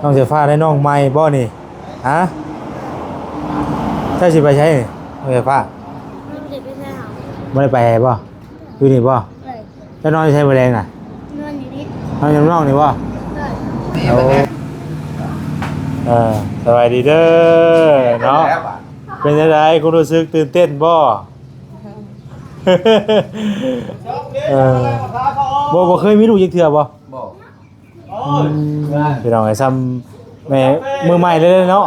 ນ້ອງສາຍຟ້າໄດ້ນ້ອງໃໝ່ບໍ່ນີ້? ຮະ? ເຈົ້າຊິໄປໃສນີ້ ນ້ອງສາຍຟ້າ? ບໍ່ໄດ້ໄປໃສຫາ ບໍ່ໄດ້ໄປໃສບໍ່? ຢູ່ນີ້ບໍ່? ເອີຍ ເຈົ້ານອນຢູ່ໃສມື້ແລງນະ? ນອນຢູ່ນີ້ ນອນຢູ່ນອກນີ້ບໍ່? ເອີຍ ໂອ້ ເອີ ສະບາຍດີເດີເນາະ. ເປັນຈັ່ງໃດ ຄວາມຮູ້ສຶກ ຕື່ນເຕັ້ນບໍ່? ເອີ ບໍ່ ບໍ່ເຄີຍມີລູກຈັກເທື່ອບໍ່? ບໍ່. ອືມ ພີ່ນ້ອງເອີຍ ຊ່ຳແມ່ມືໃໝ່ເລີຍເນາະ.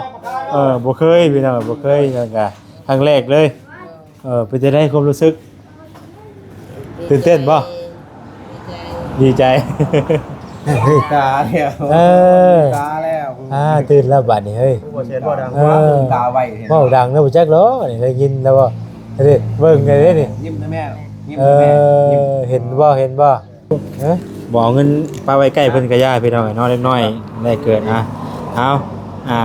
ເອີ ບໍ່ເຄີຍ ພີ່ນ້ອງ ບໍ່ເຄີຍ ແລ້ວກະຄັ້ງແລກເລີຍ. ເອີ ເປັນຈັ່ງໃດຄວາມຮູ້ສຶກ? ຕື່ນເຕັ້ນບໍ່? ດີໃຈ ຕາແລ້ວ ເອີ ຕາແລ້ວ ອ່າ ຕື່ນແລ້ວບາດນີ້ເຮີ້ຍ. ບໍ່ເສຍບໍ່ດັງ ເອີ ຕາໄວ ເວົ້າດັງແລ້ວບໍ່ຈັກດອກນີ້ ໄດ້ຍິນແລ້ວບໍ່? ເດ້ ເບິ່ງໄດ້ເດ້ນີ້ ຍິ້ມນະແມ່ ຍິ້ມນະແມ່ ເອີ ເຫັນບໍ່ ເຫັນບໍ່? ເອີ ບໍ່ເອົາເງິນປະໄວ້ໃກ້ເພິ່ນກະຢ່າ ພີ່ນ້ອງເອີຍເນາະ. ເດັກນ້ອຍແລກເກີດ ອ່າ ເອົາ ອ່າ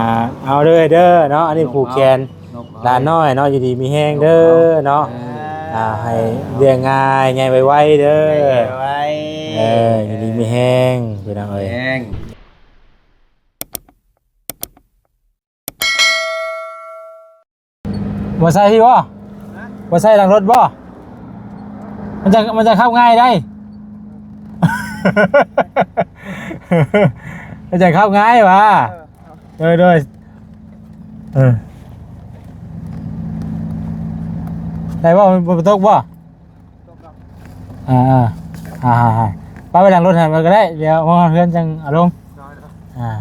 ເອົາເດີ ເດີເນາະ. ອັນນີ້ຜູກແຂນ ນ້ອງເອີຍ ຫຼານນ້ອຍເນາະ ຢູ່ດີມີແຮງເດີເນາະ. ເອີ ອ່າ ໃຫ້ລ້ຽງງ່າຍ ໃຫຍ່ໄວໆເດີ ໃຫຍ່ໄວໆ ເອີ ຢູ່ດີມີແຮງ ພີ່ນ້ອງເອີຍ. ບໍ່ໃສ່ພີ້ບໍ່? ບໍ່ໃສ່ຫຼັງລົດບໍ່? ມັນຈະ ມັນຈະຂັບງ່າຍໄດ໋ ມັນຈະຂັບງ່າຍຫວາ. ເອີ ໂດຍ ໂດຍ ເອີ ໄດ້ບໍ່? ມັນບໍ່ຕົກບໍ່? ອ່າໆ ອ່າໆ ປະໄວ້ຫຼັງລົດໃຫ້ມັນກະໄດ້ ດຽວຮອດເຮືອນຈັ່ງເອົາລົງ. ອ່າ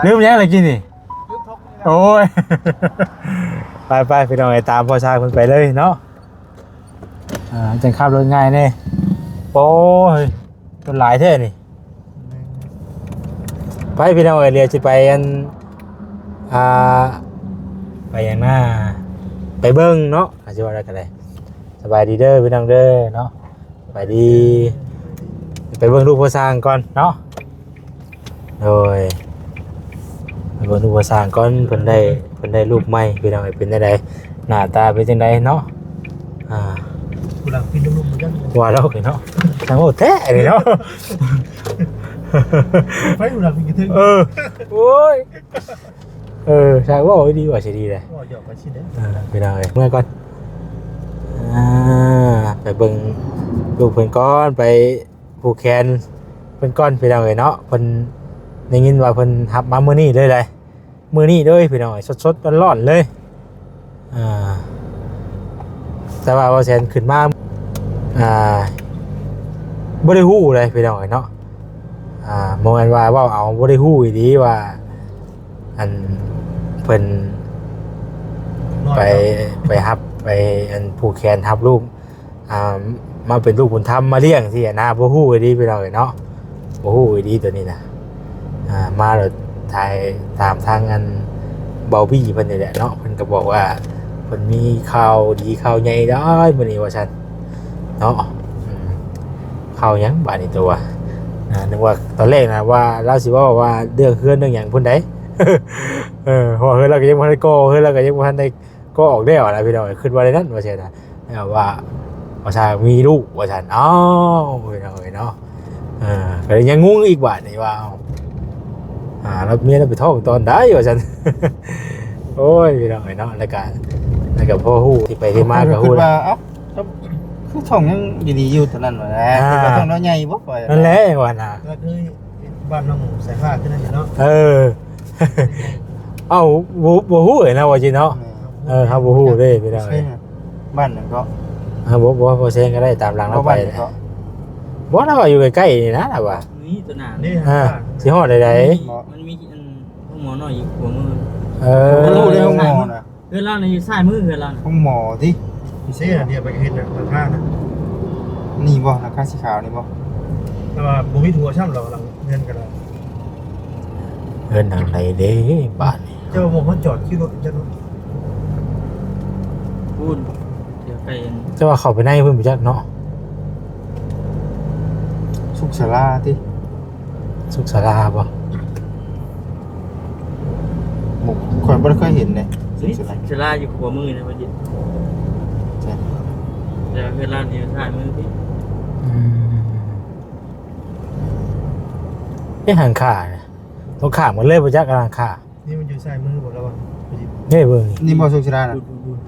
ລືມຫຍັງລະກີ້ນີ້? ໂອ້ຍ ໄປໆ ພີ່ນ້ອງເອີຍ ຕາມພໍ່ຊາຍເພິ່ນໄປເລີຍເນາະ. ອ່າ ຈັ່ງຂັບລົດງ່າຍແດ່. ໂອ້ຍ ຄົນຫຼາຍແທ້ນີ້. ໄປພີ່ນ້ອງເອີຍ ດຽວຊິໄປອັນ ອ່າ ໄປຫຍັງນະ ໄປເບິ່ງເນາະ ອາດຊິວ່າໄດ້ກະໄດ້. ສະບາຍດີເດີພີ່ນ້ອງເດີເນາະ ສະບາຍດີ. ໄປເບິ່ງລູກພໍ່ຊ່າງກ່ອນເນາະ. ໂດຍ ໄປເບິ່ງລູກພໍ່ຊ່າງກ່ອນ ເພິ່ນໄດ້ ເພິ່ນໄດ້ລູກໃໝ່ພີ່ນ້ອງເອີຍ ເປັນຈັ່ງໃດ ໜ້າຕາເປັນຈັ່ງໃດເນາະ. ອ່າ ຜູ້ຫຼັງກິນນຳລູກບໍ່ຈັກ ວ່າແລ້ວເນາະ ຊ່າງເວົ້າແທ້ນີ້ເນາະ. ໄປຜູ້ຫຼັງກິນກະເທິງ ເອີ ໂອ້ຍ ເອີ ຊ່າງເວົ້າດີວ່າຊິດີເດ້ ເວົ້າຫຍອກກັນຊິເດ້. ເອີ ພີ່ນ້ອງເອີຍ ເມືອກ່ອນ. ອ່າ ໄປເບິ່ງລູກເພິ່ນກ່ອນ ໄປຜູກແຂນເພິ່ນກ່ອນ ພີ່ນ້ອງເອີຍເນາະ. ເພິ່ນໄດ້ຍິນວ່າເພິ່ນຮັບມາມື້ນີ້ເລີຍໃດ ມື້ນີ້ເລີຍພີ່ນ້ອງເອີຍ ສົດໆ ຮ້ອນໆ ເລີຍ. ອ່າ ແຕ່ວ່າບ່າວແສນຂຶ້ນມາ ອ່າ ບໍ່ໄດ້ຮູ້ເລີຍພີ່ນ້ອງເອີຍເນາະ. ອ່າ ບໍ່ແມ່ນວ່າເວົ້າເອົາ ບໍ່ໄດ້ຮູ້ອີ່ຫຼີວ່າ ອັນ ເພິ່ນໄປ ໄປຮັບ ໄປ ອັນ ຜູກແຂນຮັບລູກ ອ່າ ມາເປັນລູກບຸນທຳມາລ້ຽງຊີ້ນະ ບໍ່ຮູ້ອີ່ຫຼີພີ່ນ້ອງເອີຍເນາະ ບໍ່ຮູ້ອີ່ຫຼີໂຕນີ້ນະ. ອ່າ ມາແລ້ວຖ່າຍຖາມທາງອັນເບົາບີເພິ່ນນີ້ແຫຼະເນາະ ເພິ່ນກະບອກວ່າເພິ່ນມີຂ່າວດີຂ່າວໃຫຍ່ດາຍມື້ນີ້ວ່າຊັ້ນເນາະ. ອືມ ຂ່າວຫຍັງບາດນີ້ໂຕວ່າ ອ່າ ນຶກວ່າຕອນແລກນະວ່າລາວຊິເວົ້າວ່າເລື່ອງເຮືອນເລື່ອງຫຍັງພຸ້ນໃດ໋. ເອີ ເພາະວ່າເຮືອນລາວກະຍັງບໍ່ທັນໄດ້ກໍ່ ເຮືອນລາວກະຍັງບໍ່ທັນໄດ້ກໍ່ອອກແລ້ວນະພີ່ນ້ອງ ຄິດວ່າແນວນັ້ນວ່າຊັ້ນນະ. ແລ້ວວ່າ ວ່າຊ່າງມີລູກວ່າຊັ້ນ. ອ້າວ ພີ່ນ້ອງເອີຍເນາະ ເອີ ກະເລີຍຍັງງົງອີກບາດນີ້ວ່າ ເອົາ ອ່າ ແລ້ວເມຍລາວໄປທ້ອງຕອນໃດວ່າຊັ້ນ. ໂອ້ຍ ພີ່ນ້ອງເອີຍເນາະ ແລ້ວກະ ແລ້ວກະພໍຮູ້ທີ່ໄປທີ່ມາກະຮູ້ແລ້ວ ເອົ້າ ຄືທ້ອງຍັງດີໆຢູ່ຕອນນັ້ນວ່າ ອ່າ ຄິດວ່າທ້ອງລາວໃຫຍ່ບໍ່ ຂ້ອຍ ນັ້ນແຫຼະວ່ານະ ກໍຄື ບ້ານນ້ອງສາຍຟ້າຄືນັ້ນເນາະ. ເອີ ເອົ້າ ບໍ່ ບໍ່ຮູ້ເອີຍນະວ່າຈິເນາະ. ເອີ ເຮົາບໍ່ຮູ້ເດ້ພີ່ນ້ອງເອີຍ. ບ້ານນັ້ນກໍ ເອີ ບໍ່ ບໍ່ ບໍ່ແຊງກໍໄດ້ ຕາມຫຼັງລາວໄປ. ບໍ່ ລາວວ່າຢູ່ໃກ້ໆນີ້ນະ ລາວວ່າ ນີ້ຕົວໜ້ານີ້ ອ່າ ຊິຮອດໃດໆ. ມັນມີອັນໂຮງໝໍນ້ອຍຢູ່ຂວາມື. ເອີ ຮູ້ເດ້ໂຮງໝໍນະ. ເຮືອນລາວນີ້ຢູ່ຊ້າຍມືເຮືອນລາວນະ. ໂຮງໝໍຕິ? ເຊນະ ດຽວໄປເຮັດນະ ຫຼັງຄານະ. ນີ້ບໍ່ ຫຼັງຄາສີຂາວນີ້ບໍ່? ແຕ່ວ່າບໍ່ມີຜົວຊ້ຳດອກ ຫຼັງເຮືອນກໍໄດ້. ເຮືອນຫຼັງໃດເດ້ບາດນີ້? ເຈົ້າວ່າໝ່ອງເຮົາຈອດຂີ່ລົດຈັກລົດ? ພຸ້ນ ດຽວໄປ ແຕ່ວ່າເຂົ້າໄປໃນພຸ້ນບໍ່ຈັກເນາະ. ສຸກສາລາຕິ? ສຸກສາລາບໍ່? ບໍ່ ຂ້ອຍບໍ່ໄດ້ເຄີຍເຫັນເດ້ ສຸກສາລາ. ສຸກສາລາຢູ່ຂວາມືນະ ບໍ່ຈິດ. ແຕ່ວ່າເຮືອນລາວນີ້ຢູ່ຊ້າຍມືຕິ. ອືມ. ເອີ ຮ້ານຄ້ານະ ຕົງຂ້າມກັນເລີຍ ບໍ່ຈັກຮ້ານຄ້າ. ນີ້ມັນຢູ່ຊ້າຍມືບໍ່ລະວັງ. ເດ້ເບິ່ງນີ້ ນີ້ບໍ່ສຸກສິລານະ. ພຸ້ນໆ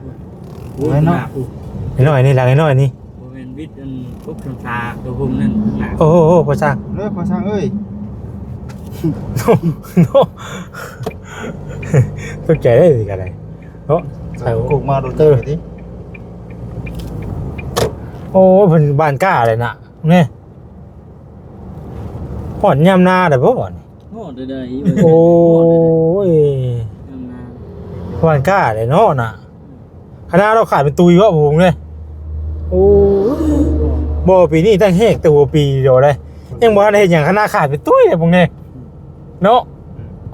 ໆໆ ໂອ້ຍ ເນາະ ໜ້າພຸ້ນ ນ້ອຍໆນີ້ ຫຼັງນ້ອຍໆນີ້. ບໍ່ແມ່ນວິດອັນປົກຊຳຊາຕົວພຸ້ນນັ້ນໜ້າ. ໂອ້ໂຫ ພໍ່ຊ່າງ ເດີ ພໍ່ຊ່າງເອີຍ. ຕົກໃຈເດ້ນີ້ກະໄດ້ເນາະ. ໃສ່ກົກມາໂດເຕີຕິ. ໂອ້ຍ ເພິ່ນບ້ານກ້າເລີຍນະ ນີ້. ຮອດຍາມນາແລ້ວບໍ່ນີ້? ຮອດໄດ້ໆ ໂອ້ຍ ຍາມນາ ບ້ານກ້າເດ້ເນາະນະ. ຄະນາເຮົາຂາຍເປັນຕຸຍບໍ່ຜົງເດ້. ໂອ້ຍ ບໍ່ ປີນີ້ຕັ້ງແຮກແຕ່ຫົວປີດຽວເດ້. ຍັງບໍ່ທັນໄດ້ເຮັດຫຍັງ ຄະນາຂາຍເປັນຕຸຍເດ້ຜົງເດ້ເນາະ.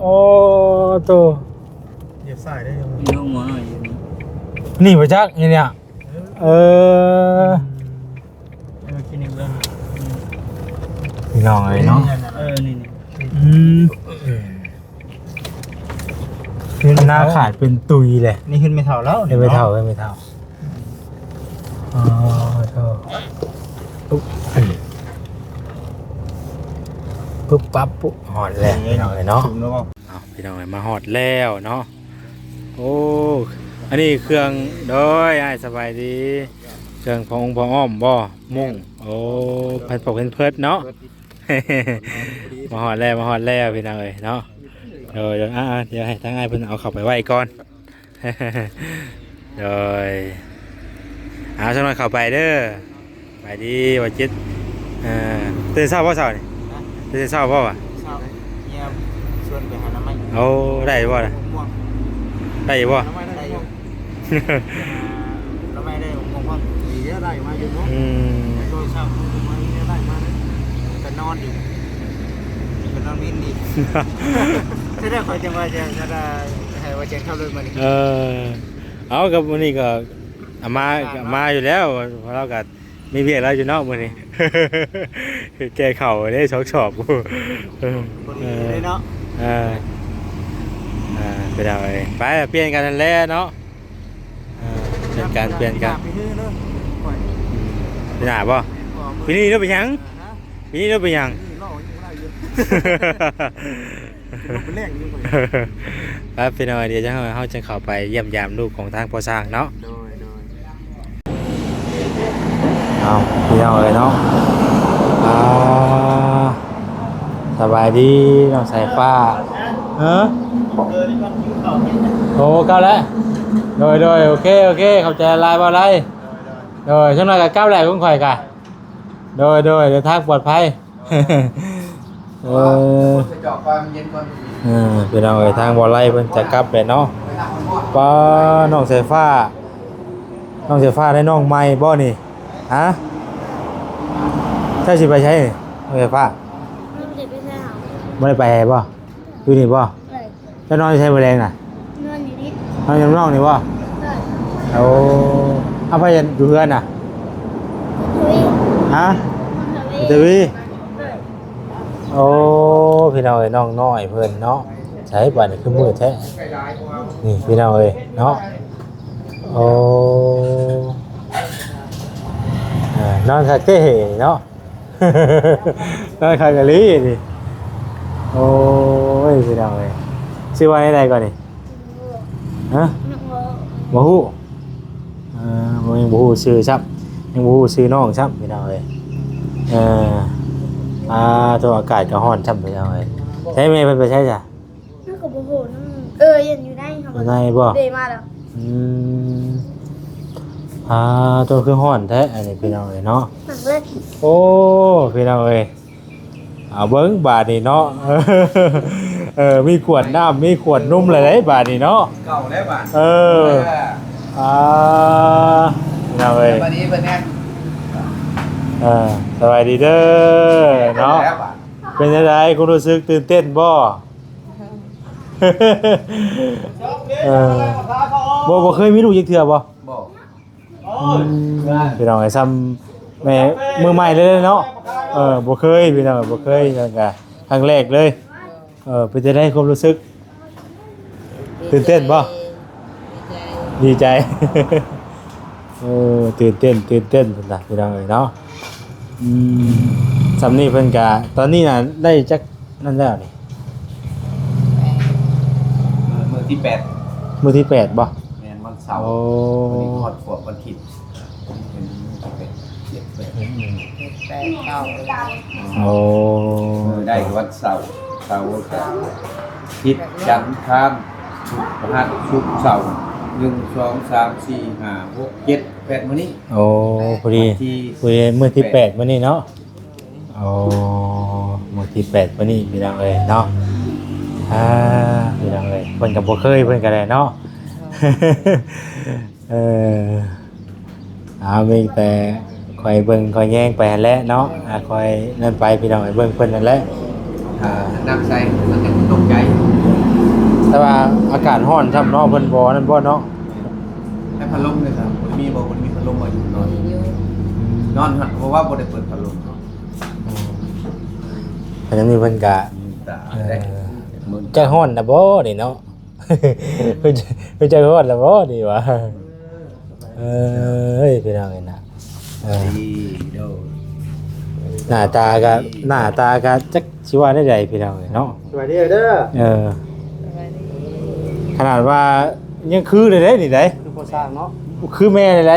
ໂອ້ໂຕ ຢຽບຊ້າຍໄດ້ ມີນ້ອງໝໍນ້ອຍຢູ່ນີ້ ນີ້ບໍ່ຈັກນີ້ເນຍ. ເອີ ເອີ ຄລິນິກເບິ່ງ ພີ່ນ້ອງເອີຍເນາະ. ເອີ ນີ້ໆ ອືມ ເຮືອນໜ້າຂາດເປັນຕຸຍແຫຼະ. ນີ້ເຮືອນແມ່ເຖົ້າລາວ ເຮືອນແມ່ເຖົ້າ ເຮືອນແມ່ເຖົ້າ. ອໍ ໂທ້ ປຶບປັບ ປຸ ຮອດແລ້ວ ພີ່ນ້ອງເອີຍເນາະ. ເອົາ ພີ່ນ້ອງເອີຍ ມາຮອດແລ້ວເນາະ. ໂອ້ ອັນນີ້ເຄື່ອງ ໂດຍ ອ້າຍສະບາຍດີ. ເຄື່ອງຜ້າອົງຜ້າອ້ອມບໍ່? ມຸ້ງ ໂອ້ ແຜ່ນປົກແຜ່ນເພີດເນາະ. ມາຮອດແລ້ວ ມາຮອດແລ້ວ ພີ່ນ້ອງເອີຍເນາະ. ໂດຍ ໂດຍ ອ່າ ດຽວໃຫ້ທາງອ້າຍເພິ່ນເອົາເຂົ້າໄປໄວ້ກ່ອນ. ໂດຍ ເອົາ ສັກໜ້ອຍເຂົ້າໄປເດີ. ສະບາຍດີ ບ່າວຈິດ. ເອີ ຕື່ນເຊົ້າບໍ່ເຊົ້ານີ້? ຕື່ນເຊົ້າບໍ່ວະ? ເຊົ້າ ເມຍຊວນໄປຫາໜໍ່ໄມ້. ໂອ້ ໄດ້ບໍ່ລະ? ໄດ້ຢູ່ບໍ່? ໜໍ່ໄມ້ໄດ້ຢູ່ ໜໍ່ໄມ້ໄດ້ ມ່ວງພ້ອມ. ດີແລ້ວໄດ້ມາຢູ່ເນາະ. ອືມ ໂດຍເຊົ້າໄດ້ມາ ໄດ້ມາ ກໍນອນຢູ່ ກໍນອນວິນອີກ. ຈະໄດ້ ຂ້ອຍຈັ່ງວ່າຈະ ຈະໄດ້ໃຫ້ວ່າແຈນເຂົ້າລົດມານີ້. ເອີ ເອົາ ກໍມື້ນີ້ກໍ ອາ ມາ ມາຢູ່ແລ້ວ ເພາະລາວກໍມີວຽກລາວຢູ່ເນາະມື້ນີ້. ແກ່ເຂົ້າເດ້ ສອງສອບ. ເອີ ພໍດີເລີຍເນາະ. ເອີ ເອີ ໄປເອົາ ໄປ ໄປປ່ຽນກັນຫັ້ນແຫຼະເນາະ. ເອີ ປ່ຽນກັນ ປ່ຽນກັນ. ອືມ ປີໜ້າບໍ່? ປີນີ້ເຮົາໄປຫຍັງ? ປີນີ້ເຮົາໄປຫຍັງ? ໄປ ພີ່ນ້ອງ ດຽວເຮົາ ເຮົາຈະເຂົ້າໄປຢ້ຽມຢາມລູກຂອງທາງພໍ່ຊ່າງເນາະ. ໂດຍ ໂດຍ ເອົາ ພີ່ນ້ອງເອີຍເນາະ. ອ່າ ສະບາຍດີ ນ້ອງສາຍຟ້າ. ເອີ ໂອ້ ກັບແລ້ວ. ໂດຍ ໂດຍ ໂອເຄ ໂອເຄ ຂອບໃຈຫຼາຍ ບໍ່ຫຼາຍ. ໂດຍ ຈັກໜ້ອຍກໍກັບແລ້ວ ຂອງຂ້ອຍກະ. ໂດຍ ໂດຍ ເດີນທາງປອດໄພ. ເອີ ເອີ ພີ່ນ້ອງເອີຍ ທາງບໍ່ໄລ່ເພິ່ນຈະກັບແຫຼະເນາະ. ປ້າ ນ້ອງສາຍຟ້າ ນ້ອງສາຍຟ້າໄດ້ນ້ອງໃໝ່ບໍ່ນີ້? ຮະ ເຈົ້າຊິໄປໃສນີ້ ນ້ອງສາຍຟ້າ? ບໍ່ໄດ້ໄປໃສຫາ ບໍ່ໄດ້ໄປໃສບໍ່? ຢູ່ນີ້ບໍ່? ເຈົ້ານອນຢູ່ໃສມື້ແລງນະ? ນອນຢູ່ນີ້ ນອນຢູ່ນອກນີ້ບໍ່? ໂອ້ ເອົາ ໃຜຢູ່ເຮືອນນະ? ທະວີ ຮະ? ທະວີ ໂອ້ ພີ່ນ້ອງເອີຍ ນ້ອງນ້ອຍເພິ່ນເນາະ. ໃສບາດນີ້ຄືມືດແທ້ ນີ້ພີ່ນ້ອງເອີຍເນາະ. ໂອ້ ນອນຄັກແທ້ເນາະ. ນອນຄັກອີ່ຫຼີນີ້. ໂອ້ຍ ພີ່ນ້ອງເອີຍ ຊື່ວ່າແນວໃດກ່ອນນີ້? ຮະ? ບໍ່ຮູ້. ເອີ ຍັງບໍ່ຮູ້ຊື່ຊ້ຳ ຍັງບໍ່ຮູ້ຊື່ນ້ອງຊ້ຳ ພີ່ນ້ອງເອີຍ. ເອີ ອ່າ ໂຕ ອາກາດກໍຮ້ອນຊ້ຳ ພີ່ນ້ອງເອີຍ. ໃສແມ່ເພິ່ນໄປໃສຊະ? ເຮົາກໍບໍ່ຮູ້ນຳ. ເອີ ເຢັນຢູ່ໃນ ຢູ່ໃນບໍ່? ເດ ມາແລ້ວ. ອືມ ອ່າ ໂຕ ຄືຮ້ອນແທ້ອັນນີ້ ພີ່ນ້ອງເອີຍເນາະ. ໂອ້ ພີ່ນ້ອງເອີຍ ເອົາເບິ່ງບາດນີ້ເນາະ. ເອີ ມີຂວດນ້ຳ ມີຂວດນົມແລ້ວເດ້ບາດນີ້ເນາະ. ເກົ່າແລ້ວບາດ. ເອີ ອ່າ ພີ່ນ້ອງເອີຍ ສະບາຍດີເພິ່ນແດ່. ເອີ ສະບາຍດີເດີເນາະ. ເປັນຈັ່ງໃດ ຄວາມຮູ້ສຶກ ຕື່ນເຕັ້ນບໍ່? ເອີ ບໍ່ ບໍ່ເຄີຍມີລູກຈັກເທື່ອບໍ່? ບໍ່. ອືມ ພີ່ນ້ອງເອີຍ ຊ່ຳແມ່ມືໃໝ່ເລີຍເນາະ. ເອີ ບໍ່ເຄີຍ ພີ່ນ້ອງເອີຍ ບໍ່ເຄີຍ ແລ້ວກະຄັ້ງແລກເລີຍ. ເອີ ເປັນຈັ່ງໃດຄວາມຮູ້ສຶກ? ຕື່ນເຕັ້ນບໍ່? ດີໃຈ ດີໃຈ. ໂອ້ ຕື່ນເຕັ້ນ ຕື່ນເຕັ້ນພຸ້ນນະ ພີ່ນ້ອງເອີຍເນາະ. ອືມ ຊ່ຳນີ້ເພິ່ນກະ ຕອນນີ້ນະ ໄດ້ຈັກ ນັ້ນແລ້ວນີ້ ມື້ ມື້ທີແປດ ມື້ທີແປດບໍ່? ແມ່ນ ວັນເສົາ. ໂອ້ ມື້ນີ້ຮອດຂວບວັນທິດ ເປັນມື້ທີແປດ ເຈັດ ແປດ ອືມ ເຈັດ ແປດ ເກົ້າ ໂອ້ ເອີ ໄດ້ວັນເສົາ ເສົາ ອາທິດ ຈັນ ອັງຄານ ສຸກ ພະຫັດ ສຸກ ເສົາ ໜຶ່ງ ສອງ ສາມ ສີ່ ຫ້າ ຫົກ ເຈັດ ແປດ ມື້ນີ້. ໂອ້ ພໍດີ ວັນທີ ພໍດີມື້ທີແປດ ແປດ ມື້ນີ້ເນາະ. ໂອ້ ມື້ທີແປດມື້ນີ້ພີ່ນ້ອງເອີຍເນາະ. ອ່າ ພີ່ນ້ອງເອີຍ ເພິ່ນກໍບໍ່ເຄີຍ ເພິ່ນກໍໄດ້ເນາະ. ເອີ ເອົາ ມີແຕ່ຄອຍເບິ່ງຄອຍແຍງໄປຫັ້ນແຫຼະເນາະ. ອ່າ ຄອຍນັ້ນໄປ ພີ່ນ້ອງເອີຍ ເບິ່ງເພິ່ນນັ້ນແຫຼະ. ອ່າ ນັກໃສ່ ມັນຈະຕົກໃຈ ແຕ່ວ່າອາກາດຮ້ອນຊ້ຳເນາະ. ເພິ່ນບໍ່ນັ້ນບໍ່ເນາະ. ໃຫ້ພັດລົມເລີຍ ບໍ່ໄດ້ມີບໍ່? ບໍ່ໄດ້ມີພັດລົມບໍ່? ຢູ່ນອນ ມີຢູ່ ນອນ ເພາະວ່າບໍ່ໄດ້ເປີດພັດລົມ. ອືມ ເພິ່ນນີ້ເພິ່ນກະ ເອີ ຈັກຮ້ອນລະບໍ່ນີ້ເນາະ? ເພິ່ນ ເພິ່ນຈັກຮ້ອນລະບໍ່ນີ້ຫວາ? ເອີຍ ພີ່ນ້ອງເອີຍນະ ເອີ ໜ້າຕາກະ ໜ້າຕາກະຈັກຊິວ່າແນວໃດ ພີ່ນ້ອງເອີຍເນາະ. ສະບາຍດີເດີ. ເອີ ຂະໜາດວ່າຍັງຄືເລີຍເດ້ນີ້ໃດ ຄືພໍ່ສ້າງເນາະ ຄືແມ່ເລີຍໃດ.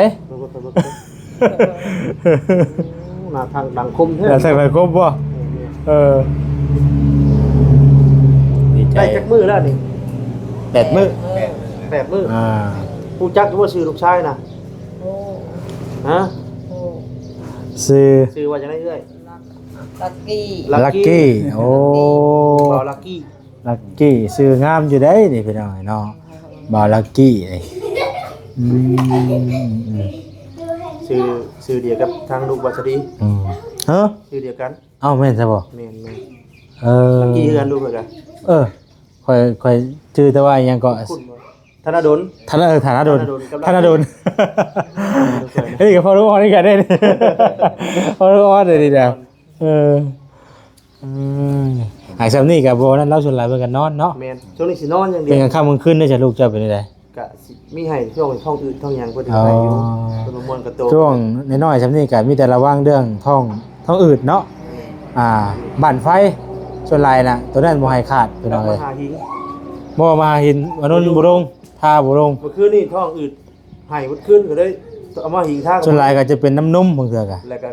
ໜ້າທັງດັງຄົມແທ້ ໜ້າທັງດັງຄົມບໍ່? ເອີ ດີໃຈ. ໄດ້ຈັກມື້ແລ້ວນີ້? ແປດມື້ ແປດມື້. ອ່າ ຮູ້ຈັກຢູ່ບໍ່ຊື່ລູກຊາຍນະ? ຮູ້. ຮະ? ຮູ້. ຊື່ ຊື່ວ່າຈັ່ງໃດເອື້ອຍ? ລັກກີ້. ລັກກີ້. ໂອ້ ບ່າວລັກກີ້. ລັກກີ້ ຊື່ງາມຢູ່ເດ້ນີ້ ພີ່ນ້ອງເນາະ ບ່າວລັກກີ້ນີ້. ອືມ ຊື່ ຊື່ດຽວກັບທາງລູກວັດສະດີ. ອືມ ຮະ? ຊື່ດຽວກັນ. ເອົ້າ ແມ່ນຊະບໍ່? ແມ່ນໆ. ເອີ ລັກກີ້ເຮືອນລູກເພິ່ນກະ ເອີ ຂ້ອຍ ຂ້ອຍຈື່ແຕ່ວ່າຫຍັງເກາະ ທະນະດົນ. ທະນະ ເອີ ທະນະດົນ ທະນະດົນ ທະນະດົນ. ອັນນີ້ກໍພໍຮູ້ອອນຄືກັນເດ້ ພໍຮູ້ອອນເດ້ນີ້ນະ. ເອີ ເອີ ຫາຍສ່ຳນີ້ກໍບໍ່ນັ້ນແລ້ວ ສ່ວນຫຼາຍເພິ່ນກໍນອນເນາະ. ແມ່ນ ຊ່ວງນີ້ຊິນອນຢ່າງດຽວ. ເປັນກາງຄ່ຳກາງຄືນເດ້ ລູກເຈົ້າເປັນຈັ່ງໃດ? ກະຊິມີໄຫ້ຊ່ວງທ້ອງອືດທ້ອງຫຍັງ ເພິ່ນກໍໄຫ້ຢູ່. ອໍ ເພິ່ນວ່າມ່ວນກະໂຕ ຊ່ວງນ້ອຍໆສ່ຳນີ້ກໍມີແຕ່ລະວັງເລື່ອງທ້ອງ ທ້ອງອືດເນາະ. ແມ່ນ ອ່າ ບັ້ນໄຟສ່ວນຫຼາຍນະ ໂຕນັ້ນບໍ່ໃຫ້ຂາດ ພີ່ນ້ອງເອີຍ. ມາຫາຫິງ ບໍ່ ມາຫາຫິງ ອັນນັ້ນບໍ່ລົງ ທ່າບໍ່ລົງ. ເມື່ອຄືນນີ້ທ້ອງອືດ ໄຫ້ໝົດຄືນກໍເລີຍເອົາມາຫິງທາ. ສ່ວນຫຼາຍກໍຈະເປັນນ້ຳນົມບາງເທື່ອກະ ແລ້ວກໍ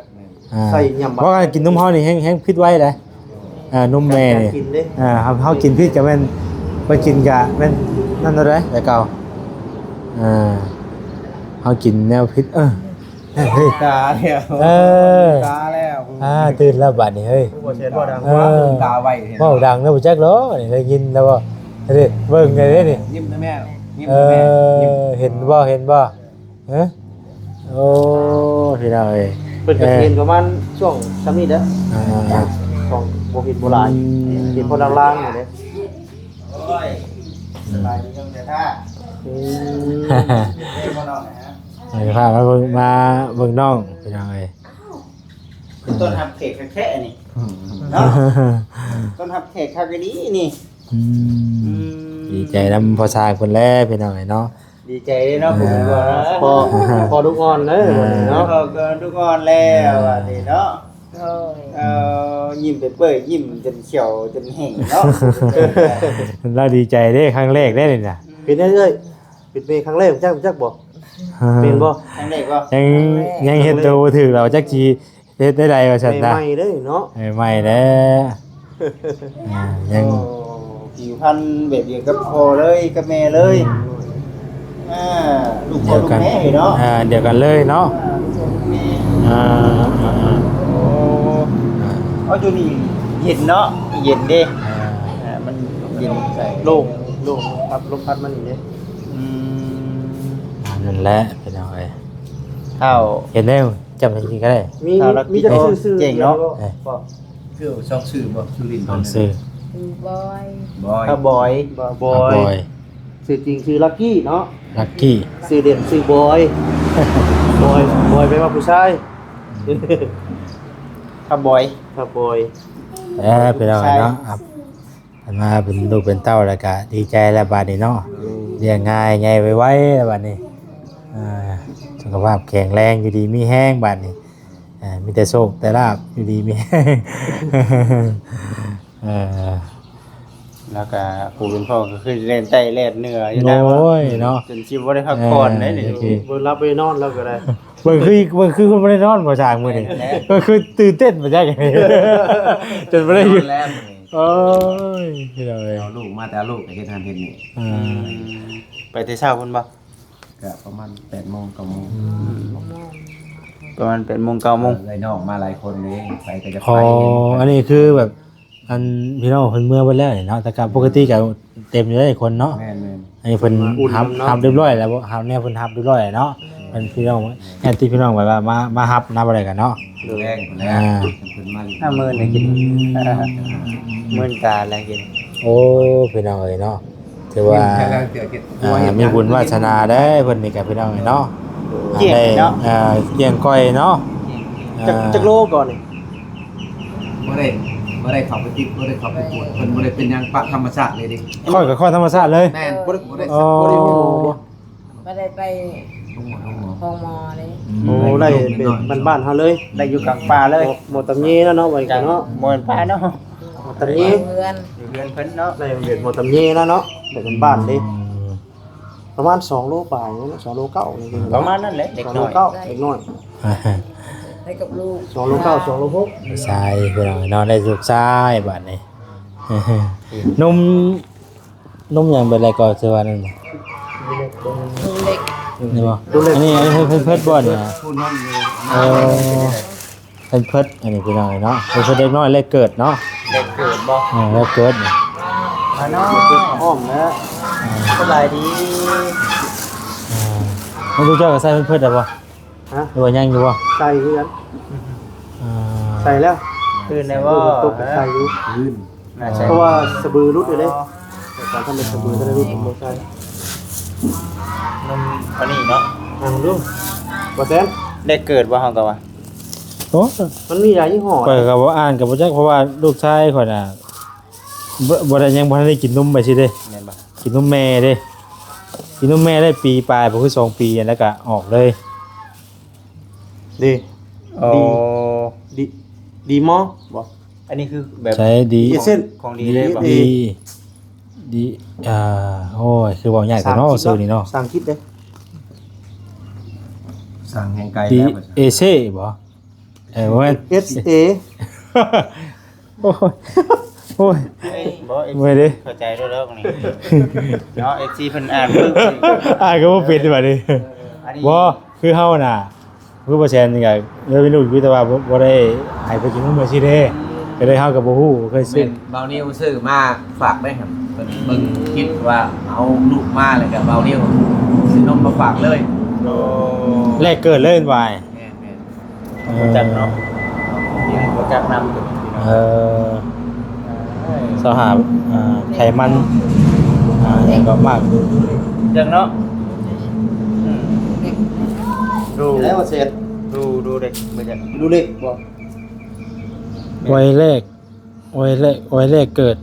ອ່າ ໃສ່ຍຳ ເພາະວ່າກິນນົມເຮົານີ້ແຮງ ແຮງຜິດໄວເດ້. ອ່າ ນົມແມ່ນີ້ ກິນເດ້. ອ່າ ເຮົາ ເຮົາກິນຜິດກໍແມ່ນ ໄປກິນກະແມ່ນນັ້ນເລີຍແຕ່ເກົ່າ. ອ່າ ເຮົາກິນແນວຜິດ ເອີ ເຮີ້ຍ ຕາແລ້ວ ເອີ ຕາແລ້ວ. ອ່າ ຕື່ນແລ້ວບາດນີ້ເຮີ້ຍ ບໍ່ແຊນບໍ່ດັງ ເອີ ຕາໄວ ເວົ້າດັງແລ້ວບໍ່ຈັກເນາະ. ນີ້ໄດ້ຍິນແລ້ວບໍ່? ເດ້ ເບິ່ງໄດ້ເດ້ນີ້ ຍິ້ມນະແມ່ ຍິ້ມນະແມ່ ເອີ ຍິ້ມ. ເຫັນບໍ່ ເຫັນບໍ່? ຮະ? ໂອ້ ພີ່ນ້ອງເອີຍ ເພິ່ນກໍ ເອີ ເຫັນປະມານຊ່ວງຊ່ຳນີ້ແຫຼະ. ອ່າ ຊ່ວງບໍ່ເຫັນບໍ່ຫຼາຍ ອືມ ເຫັນພໍລາງໆນີ້ແຫຼະ. ໂອ້ຍ ອືມ ສະບາຍດີນ້ອງແຕ່ທ່າ. ອືມ ເອີ ພາມາເບິ່ງ ມາເບິ່ງນ້ອງ ພີ່ນ້ອງເອີຍ. ຕ້ອນຮັບແຂກຄັກແທ້ນີ້ ເນາະ ຕ້ອນຮັບແຂກຄັກອີ່ຫຼີນີ້. ອືມ ອືມ ດີໃຈນຳພໍ່ຊ້າງເພິ່ນແຫຼະ ພີ່ນ້ອງເອີຍເນາະ. ດີໃຈເດ້ເນາະ ເອີ ຜູ້ເປັນພໍ່ເນາະ ພໍ່ ພໍ່ລູກອ່ອນເດີ ເອີ ເນາະ ພໍ່ກໍລູກອ່ອນແລ້ວ ເອີ ບາດນີ້ເນາະ. ໂດຍ ເອີ ຍິ້ມເປີດໆ ຍິ້ມຈົນຂຽວຈົນແຫ້ງເນາະ. ລາວດີໃຈເດ້ ຄັ້ງແລກເດ້ນີ້ນະ. ເປັນຫຍັງເອີຍ? ເປັນແມ່ຄັ້ງແລກ ຮູ້ຈັກ ຮູ້ຈັກບໍ່? ແມ່ນບໍ່? ຄັ້ງແລກບໍ່? ຍັງ ຍັງເຮັດໂຕບໍ່ຖືກ ລາວຈັກຊິ ເຮັດໄດ້ໃດວ່າຊັ້ນນະ ໃໝ່ເດ້ເນາະ ໃໝ່ແລ້ວ ອ່າ ຍັງ ໂອ້ ຜິວພັນແບບດຽວກັບພໍ່ເລີຍ ກັບແມ່ເລີຍ ອືມ ອ່າ ລູກພໍ່ລູກແມ່ເນາະ ອ່າ ດຽວກັນເລີຍເນາະ ອ່າ ລູກພໍ່ລູກແມ່ ອ່າ ໂອ້ ອ່າ ເອົາ ຢູ່ນີ້ເຢັນເນາະ ເຢັນເດ້ ອ່າ ມັນເຢັນ ໂລ່ງ ໂລ່ງ ພັດ ລົມພັດມານີ້ເດ້ ອືມ ອ່າ ນັ້ນແຫຼະ ພີ່ນ້ອງເອີຍ ເຮົາເຫັນແລ້ວ ຈຳຊື່ກໍໄດ້ ມີ ມີ ມີຈັກຊື່ ຊື່ ເກັ່ງເນາະ ເອີ ຊື່ສອງຊື່ບໍ່? ຊື່ຫຼິ້ນ ສອງຊື່ ຊື່ບອຍ ບອຍ ອ່າ ບອຍ ບອຍ ບອຍ ຊື່ຈິງຊື່ລັກກີ້ເນາະ ລັກກີ້ ຊື່ເດັ່ນຊື່ບອຍ ບອຍ ບອຍແປວ່າຜູ້ຊາຍ ອືມ ຄັບບອຍ ຄັບບອຍ ເອີ ພີ່ນ້ອງເນາະ ອ່າ ມາເປັນລູກເປັນເຕົ້າແລ້ວກະດີໃຈແລ້ວບາດນີ້ເນາະ ອືມ ລ້ຽງງ່າຍໃຫຍ່ໄວໆແລ້ວບາດນີ້ ອ່າ ສຸຂະພາບແຂງແຮງ ຢູ່ດີມີແຮງບາດນີ້ ອ່າ ມີແຕ່ໂຊກແຕ່ລາບ ຢູ່ດີມີແຮງ ເອີ ແລ້ວກໍຜູ້ເປັນພໍ່ກໍຄືແລ່ນໃຕ້ແລ່ນເໜືອຢູ່ນະ ໂອ້ຍເນາະ ຈົນຊິບໍ່ໄດ້ພັກຜ່ອນໄດ້ນີ້ ເອີ ບໍ່ຫຼັບບໍ່ໄດ້ນອນແລ້ວກໍໄດ້ ເບິ່ງຄື ເບິ່ງຄືບໍ່ໄດ້ນອນບໍ່ຊ່າງມື້ນີ້ ແມ່ນແຫຼະ ເບິ່ງຄືຕື່ນເຕັ້ນບໍ່ຈັກ ຈົນບໍ່ໄດ້ຢູ່ ນອນແລ້ວມື້ນີ້ ໂອ້ຍ ພີ່ນ້ອງເອີຍ ເອົາລູກມາແຕ່ເອົາລູກກໍເຮັດຫັ້ນເຮັດນີ້ ອືມ ອືມ ໄປແຕ່ເຊົ້າພຸ້ນບໍ່? ກະປະມານແປດໂມງ ເກົ້າໂມງ ອືມ ປະມານແປດໂມງ ເກົ້າໂມງ ເອີ ເອື້ອຍນ້ອງມາຫຼາຍຄົນເດ້ ໃຜກໍຈະໄປ ອໍ ອັນນີ້ຄືແບບ ອັນພີ່ນ້ອງເພິ່ນເມືອເບິດແລ້ວນີ້ເນາະ ແຕ່ກໍປົກກະຕິກໍເຕັມຢູ່ເດ້ຄົນເນາະ ແມ່ນໆ ອັນນີ້ເພິ່ນຮັບ ຮັບຮຽບຮ້ອຍແລ້ວ ຮັບແນວເພິ່ນຮັບຮຽບຮ້ອຍແລ້ວເນາະ ແມ່ນ ເພິ່ນພີ່ນ້ອງ ແມ່ນ ຍາດຕິພີ່ນ້ອງແບບວ່າມາ ມາຮັບນຳບໍ່ໄດ້ກັນເນາະ ແລງພຸ້ນແຫຼະ ອ່າ ເພິ່ນມາ ຫ້າໝື່ນໄດ້ກິນ ອືມ ໝື່ນກາແລ້ວກິນ ໂອ້ ພີ່ນ້ອງເອີຍເນາະ ຖືວ່າ ອ່າ ມີບຸນວາສະໜາເດ້ເພິ່ນນີ້ກໍພີ່ນ້ອງເອີຍເນາະ ກ້ຽງເນາະ ອ່າ ກ້ຽງກ້ອຍເນາະ ຈັກ ອ່າ ຈັກໂລກ່ອນນີ້ ບໍ່ໄດ້ ບໍ່ໄດ້ເຂົ້າໄປຕິດ ບໍ່ໄດ້ເຂົ້າໄປກວດ ເພິ່ນບໍ່ໄດ້ເປັນຫຍັງ ປະທຳມະຊາດເລີຍເດ້ ຄ້ອຍກໍຄ້ອຍທຳມະຊາດເລີຍ ແມ່ນ ບໍ່ໄດ້ ບໍ່ໄດ້ ອໍ ບໍ່ໄດ້ ບໍ່ໄດ້ໄປໂຮງໝໍ ໂຮງໝໍເດ້ ອືມ ໂອ້ ໄດ້ເປັນບ້ານໆເຮົາເລີຍ ໄດ້ຢູ່ກາງປ່າເລີຍ ໝໍຕຳເຍແລ້ວເນາະ ວ່າຈັ່ງເນາະ ໝໍຕຳເຍ ເຮືອນ ຢູ່ເຮືອນເພິ່ນເນາະ ໄດ້ເປັນໝໍຕຳເຍແລ້ວເນາະ ໄດ້ເປັນບ້ານເດ້ ອືມ ປະມານສອງໂລປາຍເນາະ ສອງໂລເກົ້ານີ້ ປະມານນັ້ນແຫຼະ ເດັກນ້ອຍ ສອງໂລເກົ້າ ເດັກນ້ອຍ ໃຫ້ກັບລູກ ສອງໂລເກົ້າ ສອງໂລຫົກ ຊາຍພີ່ນ້ອງເນາະ ໄດ້ລູກຊາຍບາດນີ້ ນົມ ນົມຫຍັງແບບໃດກໍຊື່ວ່ານັ້ນ ດູເລັກ ນີ້ບໍ່ ດູເລັກ ອັນນີ້ ອັນນີ້ເພິ່ນ ເພິ່ນເພິ່ນບໍ່ນີ້ ເອີ ເພິ່ນເພິ່ນ ອັນນີ້ພີ່ນ້ອງເນາະ ເພິ່ນເພິ່ນເດັກນ້ອຍແລກເກີດເນາະ ແລກເກີດບໍ່ ເອີ ແລກເກີດນີ້ ມາເນາະ ອ້ອມແລ້ວ ອ່າ ສະບາຍດີ ອ່າ ມັນຮູ້ເຈົ້າກໍໃສ່ເພິ່ນເພິ່ນໄດ້ບໍ່? ຮະ ຫຼືວ່າຍັງຢູ່ບໍ່? ໃສ່ຄືກັນ ອ່າ ໃສ່ແລ້ວ ຄືນໄດ້ບໍ່? ຕົກໃສ່ຢູ່ ຄືນ ເພາະວ່າສະບືຫຼຸດຢູ່ເດ້ ແຕ່ຕອນທຳເປັນສະບືກໍໄດ້ຫຼຸດ ບໍ່ໃສ່ ນມອັນນີ້ເນາະ ອ່າ ເບິ່ງດູ ບໍ່ແຊນ ໄດ້ເກີດບໍ່? ເຮົາກໍວ່າ ໂອ້ ມັນມີຫຼາຍຍີ່ຫໍ້ ຂ້ອຍກໍບໍ່ອ່ານກໍບໍ່ຈັກ ເພາະວ່າລູກຊາຍຂ້ອຍນະ ບໍ່ ບໍ່ໄດ້ ຍັງບໍ່ທັນໄດ້ກິນນົມໄປຊີ້ເດ້ ແມ່ນບໍ່? ກິນນົມແມ່ເດ້ ກິນນົມແມ່ໄດ້ປີປາຍບໍ່ ຄືສອງປີ ແລ້ວກໍອອກເລີຍ ດີ ອໍ ດີ ດີ ດີມໍບໍ່? ອັນນີ້ຄືແບບ ໃຊ້ດີ ເອເຊັນ ຂອງດີເລີຍບໍ່? ດີ ດີ ອ່າ ໂອ້ຍ ຄືເວົ້າຍາກແທ້ເນາະ ຊື່ນີ້ເນາະ ພາສາອັງກິດເດ້ ສ້າງແຮງໄກ ດີ ແລ້ວ ເອເຊບໍ່? ເອີ ບໍ່ແມ່ນ ເອສເອ ໂອ້ຍ ໂອ້ຍ ເອີຍ ບໍ່ ເອັຟຊີ ເມື່ອຍເດ້ ເຂົ້າໃຈແລ້ວດອກນີ້ເນາະ ເອັຟຊີ ເພິ່ນອ່ານປຶບ ອ່ານກໍບໍ່ເປັນບາດນີ້ ອັນນີ້ ບໍ່ ຄືເຮົານະ ຄືບໍ່ແຊນນີ້ກໍເລີຍເປັນລູກຢູ່ ແຕ່ວ່າບໍ່ ບໍ່ໄດ້ໃຫ້ໄປກິນນຳເພິ່ນຊີ້ເດ້ ກໍເລີຍເຮົາກໍບໍ່ຮູ້ ບໍ່ເຄີຍຊື້ ແມ່ນ ບ່າວນິວຊື້ມາຝາກໄດ້ ເພິ່ນເບິ່ງຄລິບວ່າເອົາລູກມາ ແລ້ວກໍບ່າວນິວຊື້ນົມມາຝາກເລີຍ ໂອ້ ແລກເກີດເລີຍວ່າ ແມ່ນ ແມ່ນ ເອີ ຮູ້ຈັກເນາະ ຍັງບໍ່ຈັກນຳ ເອີ ຊາວຫ້າ ອ່າ ໄຂມັນ ອ່າ ຫຍັງກໍມາກ ຈັກເນາະ ອືມ ດູ ແລ້ວເສັດ ດູ ດູເດັກ ບໍ່ຈັກ ດູເດັກບໍ່ ໄວແລກ ໄວແລກ ໄວແລກເກີດ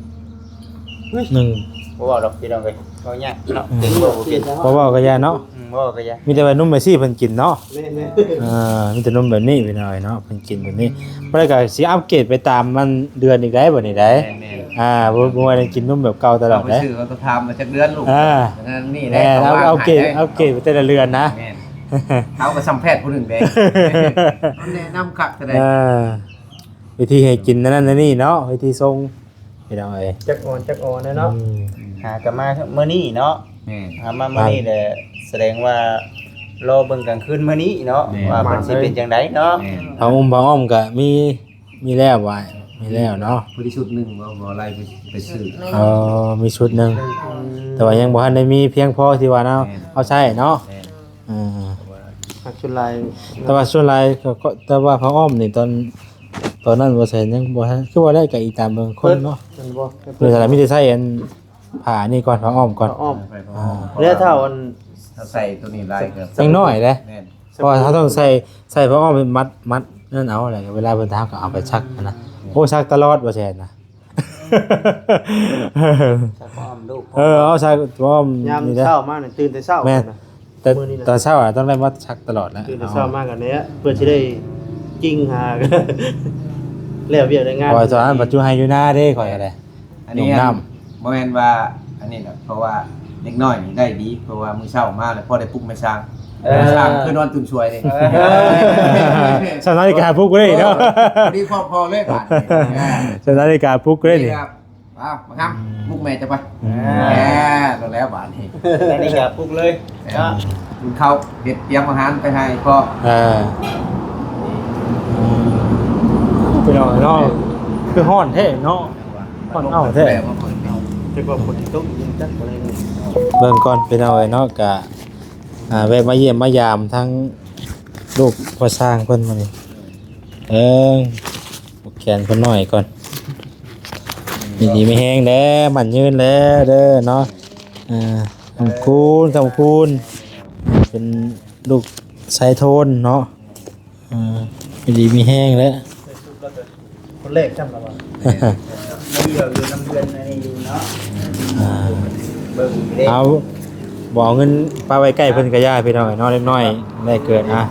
ເຮີ້ຍ ໜຶ່ງ ບໍ່ເວົ້າດອກພີ່ນ້ອງເອີຍ ເວົ້າຍາກເນາະ ອືມ ເວົ້າບໍ່ເປັນ ບໍ່ເວົ້າກໍຢ່າເນາະ ອືມ ບໍ່ເວົ້າກໍຢ່າ ມີແຕ່ວ່ານົມແມ່ຊີເພິ່ນກິນເນາະ ແມ່ນໆ ເອີ ມີແຕ່ນົມແບບນີ້ພີ່ນ້ອງເນາະ ເພິ່ນກິນແບບນີ້ ບໍ່ໄດ້ກໍຊິອັບເກຣດໄປຕາມມັນເດືອນອີກໄດ໋ ບັດນີ້ໄດ໋ ແມ່ນໆ ອ່າ ບໍ່ ບໍ່ໄດ້ກິນນົມແບບເກົ່າຕະຫຼອດເດ້ ເອົາໄປຊື້ເຂົາກໍຖາມວ່າຈັກເດືອນລູກ ອ່າ ນັ້ນນີ້ແຫຼະ ເອົາ ເອົາເກຣດ ເອົາເກຣດໄປແຕ່ລະເດືອນນະ ແມ່ນ ເຮົາກໍຊ່ຳແພດຜູ້ໜຶ່ງເດ້ ມັນແນະນຳຄັກເທົ່າໃດ ເອີ ວິທີໃຫ້ກິນອັນນັ້ນອັນນີ້ເນາະ ວິທີຊົງ ພີ່ນ້ອງເອີຍ ຈັກອ່ອນຈັກອ່ອນແຫຼະເນາະ ອືມ ຫາກໍມາມື້ນີ້ເນາະ ແມ່ນ ຫາມາມື້ນີ້ແຫຼະ ສະແດງວ່າລໍເບິ່ງກາງຄືນມື້ນີ້ເນາະ ແມ່ນ ວ່າມັນຊິເປັນຈັ່ງໃດເນາະ ແມ່ນ ຜ້າຫົ່ມຜ້າອ້ອມກໍມີ ມີແລ້ວວ່າ ມີແລ້ວເນາະ ຜູ້ທີ່ຊຸດໜຶ່ງບໍ່ ບໍ່ໄລ່ໄປ ໄປຊື້ ອໍ ມີຊຸດໜຶ່ງ ອືມ ແຕ່ວ່າຍັງບໍ່ທັນໄດ້ມີພຽງພໍທີ່ວ່າເນາະ ແມ່ນ ເອົາໃຊ້ເນາະ ແມ່ນ ອ່າ ສ່ວນຫຼາຍ ແຕ່ວ່າສ່ວນຫຼາຍກໍ ກໍ ແຕ່ວ່າຜ້າອ້ອມນີ້ຕອນ ຕອນນັ້ນບໍ່ໃສ່ ຍັງບໍ່ທັນ ຄືວ່າໄດ້ກໍອີງຕາມເບິ່ງຄົນເນາະ ເອີ ແມ່ນບໍ່ ເອີ ມີແຕ່ໃສ່ອັນຜ້ານີ້ກ່ອນ ຜ້າອ້ອມກ່ອນ ຜ້າອ້ອມ ອ່າ ແລ້ວຖ້າອັນ ຖ້າໃສ່ຕົວນີ້ຫຼາຍກໍຍັງນ້ອຍເດ້ ແມ່ນ ເພາະວ່າເຮົາຕ້ອງໃສ່ ໃສ່ຜ້າອ້ອມມັດ ມັດນັ້ນເອົາ ແລ້ວເວລາເພິ່ນຖາມກໍເອົາໄປຊັກນະ ໂອ້ ຊັກຕະຫຼອດວ່າແຊນນະ ໃສ່ຜ້າອ້ອມລູກ ເອີ ເອົາໃສ່ຜ້າອ້ອມ ຍາມເຊົ້າມານີ້ຕື່ນແຕ່ເຊົ້າ ແມ່ນ ແຕ່ຕອນເຊົ້າອະຕ້ອງໄດ້ມາຊັກຕະຫຼອດແຫຼະ ຕື່ນແຕ່ເຊົ້າມາກັນແຫຼະ ເພື່ອຊິໄດ້ຈິງຫາ ແລ້ວວຽກແລ້ວງານ ຂ້ອຍຕອນນັ້ນບັດຢູ່ໄຮ່ຢູ່ນາເດ້ ຂ້ອຍກໍໄດ້ ອັນນີ້ ຍົກນ້ຳ ບໍ່ແມ່ນວ່າອັນນີ້ນະ ເພາະວ່າເດັກນ້ອຍນີ້ໄດ້ດີ ເພາະວ່າມື້ເຊົ້າມາແລ້ວພໍໄດ້ປຸກແມ່ຊ່າງ ເອີ ແມ່ຊ່າງຄືນອນຕື່ນສວຍເດ້ ເອີ ສາວນາລິກາປຸກເລີຍເນາະ ພໍດີຄອບຄໍເລີຍບາດນີ້ ສາວນາລິກາປຸກເລີຍນີ້ ນີ້ແຫຼະ ອ້າວ ບັກຄຳ ປຸກແມ່ເຈົ້າໄປ ອືມ ແໝ່ ແລ້ວບາດນີ້ ສາວນາລິກາປຸກເລີຍ ເນາະ ກິນເຂົ້າ ເຮັດຕຽມອາຫານໄປໃຫ້ພໍ່ ເອີ ພີ່ນ້ອງເນາະ ຄືຮ້ອນແທ້ເນາະ ຮ້ອນເອົ້າແທ້ ແຕ່ວ່າຝົນຊິຕົກ ຍັງຈັກບໍ່ໄດ້ເບິ່ງ ເບິ່ງກ່ອນພີ່ນ້ອງເອີຍເນາະ ກະ ອ່າ ແວະມາຢ້ຽມມາຢາມທັງລູກພໍ່ຊ່າງເພິ່ນມື້ນີ້ ເອີ ແຂນເພິ່ນໜ້ອຍກ່ອນ ຢູ່ດີມີແຮງແດ່ ໝັ້ນຍືນແດ່ເດີເນາະ ອ່າ ຄຳຄູນ ຄຳຄູນ ເປັນລູກຊາຍໂທນເນາະ ອ່າ ຢູ່ດີມີແຮງແດ່ ຄົນແລກຊ້ຳລະວ່າ ຍັງເຫຼືອຢູ່ນຳເພື່ອນອັນນີ້ຢູ່ເນາະ ອ່າ ເບິ່ງເດ້ ເອົາ ບໍ່ເອົາເງິນປະໄວ້ໃກ້ເພິ່ນກະຢ່າ ພີ່ນ້ອງເນາະ ເດັກນ້ອຍແລກເກີດ ອ່າ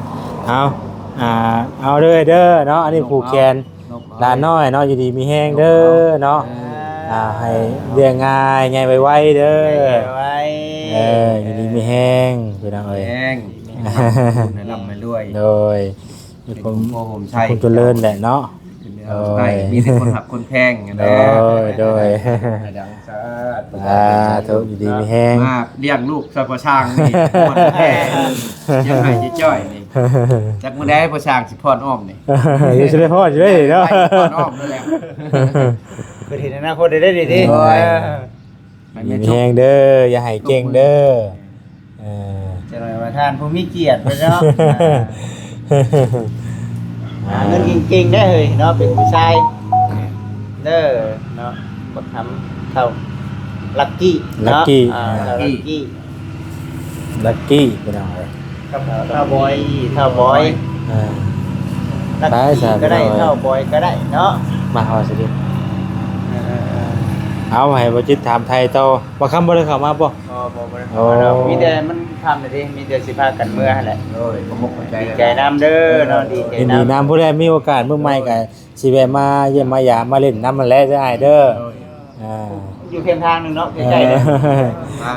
ເອົາ ອ່າ ເອົາເດີ ເດີເນາະ ອັນນີ້ຜູກແຂນ ຫຼານນ້ອຍເນາະ ຢູ່ດີມີແຮງເດີເນາະ ອ່າ ໃຫ້ລ້ຽງງ່າຍ ໃຫຍ່ໄວໆເດີ ໃຫຍ່ໄວໆ ເອີ ຢູ່ດີມີແຮງ ພີ່ນ້ອງເອີຍ ແຮງ ໃຫ້ລ່ຳໃຫ້ລວຍ ໂດຍ ມີຄວາມ ມີຄວາມໂພຄົມໄຊ ຄວາມຈະເລີນແຫຼະເນາະ ໂດຍ ມີແຕ່ຄົນຮັກຄົນແພງ ໂດຍ ໂດຍ ໃຫ້ດັງ ສາທຸ ສາທຸ ຢູ່ດີມີແຮງ ມາລ້ຽງລູກຊ່ອຍພໍ່ຊ່າງນີ້ ຍັງໃຫ້ຈ້ອຍໆນີ້ ຈັກມື້ໃດພໍ່ຊ່າງຊິພ້ອນອ້ອມນີ້ ຢູ່ຊິໄດ້ພ້ອນຢູ່ເດ້ເນາະ ພ້ອນອ້ອມນັ້ນແຫຼະ ເພິ່ນເຫັນອະນາຄົດໄດ້ດີໆ ໂດຍ ເອີ ໃຫ້ມີແຮງເດີ ຢ່າໃຫ້ເກັ່ງເດີ ເອີ ຈັກໜ້ອຍວ່າທ່ານຜູ້ມີກຽດເພິ່ນເນາະ ຫາເງິນເກັ່ງໆໄດ້ເຮີ້ຍເນາະ ເປັນຜູ້ຊາຍເດີເນາະ ບັກຄຳ ເຖົ້າລັກກີ້ເນາະ ລັກກີ້ ອ່າ ເຖົ້າລັກກີ້ ລັກກີ້ ພີ່ນ້ອງເອີຍ ກັບເຖົ້າບອຍ ເຖົ້າບອຍ ອ່າ ລັກກີ້ກໍໄດ້ ເຖົ້າບອຍກໍໄດ້ເນາະ ມາເຮົາຊິ ເອີ ເອົາ ໃຫ້ບໍ່ຈິດຖາມໄຖ່ຕໍ່ ບໍ່ຄຳບໍ່ໄດ້ເຂົ້າມາບໍ່? ບໍ່ ບໍ່ ບໍ່ໄດ້ເຂົ້າມາດອກ ໂອ້ ມີແຕ່ມັນຄ່ຳແລ້ວເດ້ ມີແຕ່ຊິພາກັນເມືອຫັ້ນແຫຼະ ໂດຍ ຂໍຂອບໃຈ ດີໃຈນຳເດີເນາະ ດີໃຈນຳ ຍິນດີນຳ ຜູ້ໃດມີໂອກາດມື້ໃໝ່ກໍຊິແວະມາຢ້ຽມມາຢາມ ມາຫຼິ້ນນຳຫັ້ນແຫຼະເດີອ້າຍເດີ ໂດຍ ອ່າ ຢູ່ເຂດທາງໜຶ່ງເນາະ ໃກ້ໆເດ້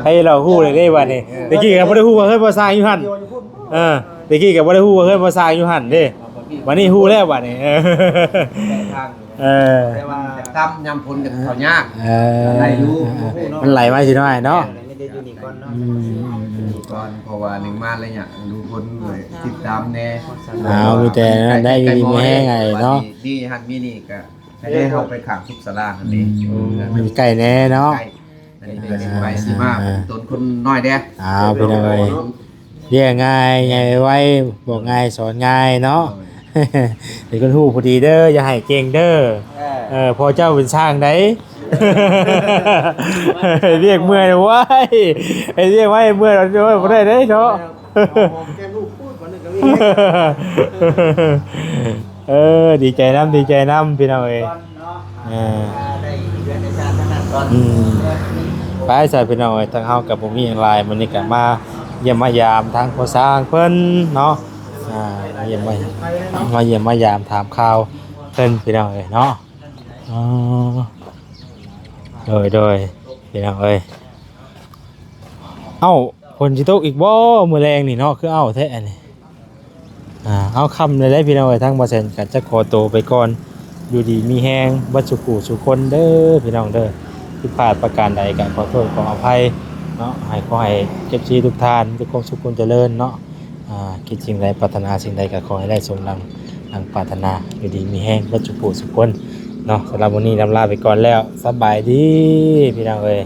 ໃຫ້ລາວຮູ້ເລີຍເດ້ບັດນີ້ ເອີ ແຕ່ກີ້ກໍບໍ່ໄດ້ຮູ້ວ່າເຮືອນພໍ່ຊ່າງຢູ່ຫັ້ນ ເອີ ແຕ່ກີ້ກໍບໍ່ໄດ້ຮູ້ວ່າເຮືອນພໍ່ຊ່າງຢູ່ຫັ້ນເດ້ ບັດນີ້ຮູ້ແລ້ວບັດນີ້ ເອີ ເອີ ແຕ່ວ່າ ແຕ່ຕາມຍາມຝົນກໍເຂົ້າຍາກ ເອີ ໄດ້ຢູ່ ເອີ ມັນໄຫຼມາຊິໜ້ອຍເນາະ ແມ່ນ ມີແຕ່ຢູ່ນີ້ກ່ອນເນາະ ອືມ ຢູ່ນີ້ກ່ອນ ເພາະວ່າໜຶ່ງມາໄລຍະ ດູຄົນ ຕິດຕາມແດ່ ເອົາ ມີແຕ່ນັ້ນໄດ້ ຢູ່ດີມີແຮງໄອ້ເນາະ ມີຫັ້ນມີນີ້ກໍ ໃຫ້ເຮົາໄປຂ້າງສຸກສາລາຫັ້ນເດ້ ອືມ ເອີ ມັນໃກ້ແດ່ເນາະ ໃກ້ ອັນນີ້ກໍຊິໄປຊິມາ ອ່າ ເປັນຕົ້ນຄົນນ້ອຍແດ່ ເອົາ ພີ່ນ້ອງເອີຍ ລ້ຽງງ່າຍ ໃຫຍ່ໄວ ບອກງ່າຍ ສອນງ່າຍເນາະ ໂດຍ ເປັນຄົນຮູ້ພໍດີເດີ ຢ່າໃຫ້ເກັ່ງເດີ ເອີ ເອີ ພໍ່ເຈົ້າເປັນຊ່າງໃດ ເຮັດວຽກເມື່ອຍ ໂອ້ຍ ເຮັດວຽກໄວ້ເມື່ອຍ ໂອ້ຍ ບໍ່ໄດ້ເດ້ເນາະ ເອົາຫອມແກ້ມລູກ ປູດ ບັດນີ້ກໍມີ ເອີ ດີໃຈນຳ ດີໃຈນຳ ພີ່ນ້ອງເອີຍ ເນາະ ເອີ ໄດ້ເຮືອນໄດ້ຊານທາງນັ້ນກ່ອນ ອືມ ໄປຊະ ພີ່ນ້ອງເອີຍ ທາງເຮົາກໍບໍ່ມີຫຍັງຫຼາຍ ມື້ນີ້ກໍມາຢ້ຽມມາຢາມທາງພໍ່ຊ່າງເພິ່ນເນາະ ອ່າ ມາຢ້ຽມມາ ມາຢ້ຽມມາຢາມຖາມຂ່າວເພິ່ນ ພີ່ນ້ອງເອີຍເນາະ ອໍ ໂດຍ ໂດຍ ພີ່ນ້ອງເອີຍ ເອົ້າ ຝົນຊິຕົກອີກບໍ່ມື້ແລງນີ້ເນາະ ຄືເອົ້າແທ້ອັນນີ້ ອ່າ ເອົາ ຄ່ຳແລ້ວເດ້ພີ່ນ້ອງເອີຍ ທາງບ່າວແສນກໍຈະຂໍໂຕໄປກ່ອນ ຢູ່ດີມີແຮງເບິດສູ່ຜູ້ສູ່ຄົນເດີພີ່ນ້ອງເດີ ຜິດພາດປະການໃດກໍຂໍໂທດຂໍອະໄພເນາະ ໃຫ້ ຂໍໃຫ້ເອັຟຊີທຸກທ່ານມີແຕ່ຄວາມສຸກຄວາມຈະເລີນເນາະ ອ່າ ຄິດສິ່ງໃດປາດຖະໜາສິ່ງໃດກໍຂໍໃຫ້ໄດ້ສົມດັ່ງ ດັ່ງປາດຖະໜາ ຢູ່ດີມີແຮງເບິດສູ່ຜູ້ສູ່ຄົນເນາະ ສຳລັບມື້ນີ້ລຳລາໄປກ່ອນແລ້ວ ສະບາຍດີພີ່ນ້ອງເອີຍ.